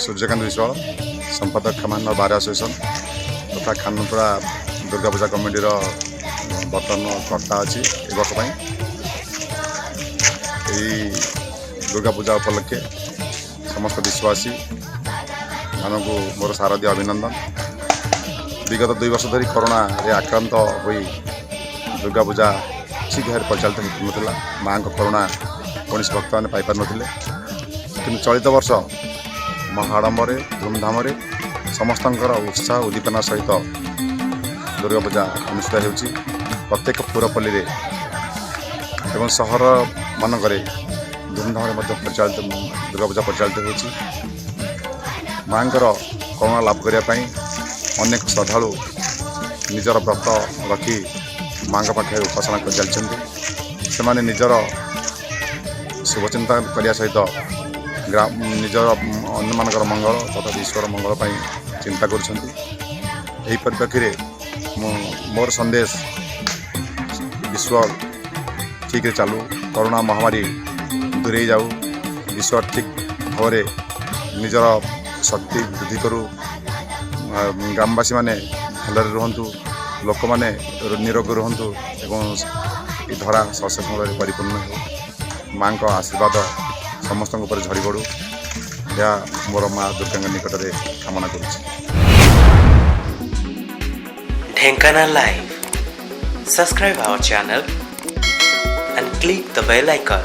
ସୂର୍ଯ୍ୟକାନ୍ତ ବିଶ୍ୱାଳ, ସମ୍ପାଦକ, ଖାମାନଗର bar association ତଥା ଖାନପଡ଼ା ଦୁର୍ଗା ପୂଜା କମିଟିର ବର୍ତ୍ତମାନ କର୍ତ୍ତା ଅଛି ଏ ବର୍ଷ ପାଇଁ। ଏହି ଦୁର୍ଗା ପୂଜା ଉପଲକ୍ଷେ ସମସ୍ତ ବିଶ୍ୱାସୀ ମାନଙ୍କୁ ମୋର ଶାରଦୀୟ ଅଭିନନ୍ଦନ। ବିଗତ 2 ବର୍ଷ ଧରି କରୋନାରେ ଆକ୍ରାନ୍ତ ହୋଇ ଦୁର୍ଗା ପୂଜା ଠିକ୍ ଭାବରେ ପରିଚାଳିତ ହୋଇପାରୁନଥିଲା। ମାଆଙ୍କ କରୁଣା କୌଣସି ଭକ୍ତମାନେ ପାଇପାରୁନଥିଲେ। କିନ୍ତୁ ଚଳିତ ବର୍ଷ ମହାଆଡ଼ମ୍ବରେ, ଧୁମଧାମରେ, ସମସ୍ତଙ୍କର ଉତ୍ସାହ ଉଦ୍ଦୀପନା ସହିତ ଦୁର୍ଗା ପୂଜା ଅନୁଷ୍ଠିତ ହେଉଛି। ପ୍ରତ୍ୟେକ ପୁରପଲ୍ଲୀରେ ଏବଂ ସହରମାନଙ୍କରେ ଧୁମଧାମରେ ମଧ୍ୟ ପରିଚାଳିତ ଦୁର୍ଗା ପୂଜା ପରିଚାଳିତ ହେଉଛି। ମାଆଙ୍କର କରୁଣା ଲାଭ କରିବା ପାଇଁ ଅନେକ ଶ୍ରଦ୍ଧାଳୁ ନିଜର ବ୍ରତ ରଖି ମାଆଙ୍କ ପାଖରେ ଉପାସନା କରିଚାଲିଛନ୍ତି। ସେମାନେ ନିଜର ଶୁଭଚିନ୍ତା କରିବା ସହିତ ନିଜର, ଅନ୍ୟମାନଙ୍କର ମଙ୍ଗଳ ତଥା ବିଶ୍ୱର ମଙ୍ଗଳ ପାଇଁ ଚିନ୍ତା କରୁଛନ୍ତି। ଏହି ପରିପ୍ରେକ୍ଷୀରେ ମୁଁ ମୋର ସନ୍ଦେଶ, ବିଶ୍ୱ ଠିକ୍ରେ ଚାଲୁ, କରୋନା ମହାମାରୀ ଦୂରେଇ ଯାଉ, ବିଶ୍ୱ ଠିକ୍ ଭାବରେ ନିଜର ଶକ୍ତି ବୃଦ୍ଧି କରୁ, ଗ୍ରାମବାସୀମାନେ ଭଲରେ ରୁହନ୍ତୁ, ଲୋକମାନେ ନିରୋଗ ରୁହନ୍ତୁ ଏବଂ ଏ ଧରା ଶସ୍ୟ ଶ୍ୟାମଳରେ ପରିପୂର୍ଣ୍ଣ ହେଉ। ମାଆଙ୍କ ଆଶୀର୍ବାଦ ସମସ୍ତଙ୍କ ଉପରେ ଝରି ପଡ଼ୁ, ଏହା ମୋର ମା ଦୁର୍ଗାଙ୍କ ନିକଟରେ କାମନା କରୁଛି। Dhenkanal Live. Subscribe our channel and click the bell icon.